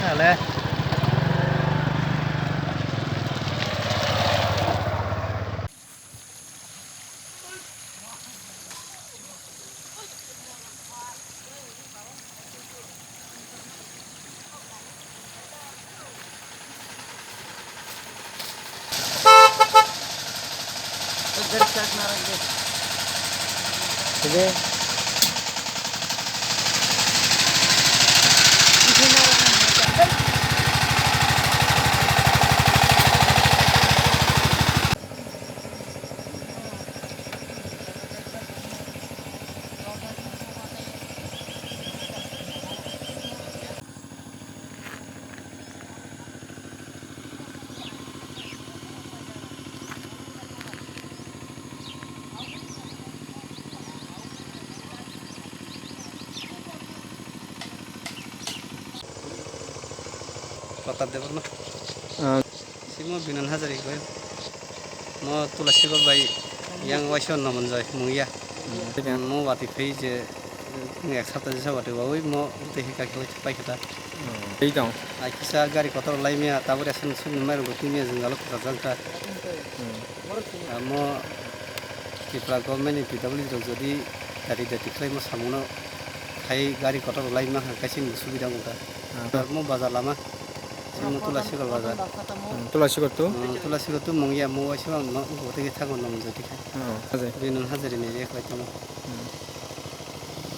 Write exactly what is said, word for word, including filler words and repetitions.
Ale. Pata debo no. Ah. Simo Binan Hazari koi. Mo Tulasigor bai yang waisa Nomonjoy mungya. Hmm. Mo wati phai je, eh, ek sapta je sabati wawi mo tei hika khe pai khata. Hmm. Tei tong. Ai kisa gari kotor lai mia tabuk resa sum mai rok tumi jeng alo khata jang kha. Hmm. Amo Tripura government ni P W D rok jodi dati dati khlai mo samung no khai gari kotor lai ma kha kaisa ni subida wng kha. Ah. Mo bazar lama. Mo Tulasigor bazar. Hmm, Tulasigor tu? Hmm, Tulasigor tu mungya mo waisa no tei thango Nomonjoy tikha. Oh, Hazari. Binan Hazari ni je khlai tamo. Hmm.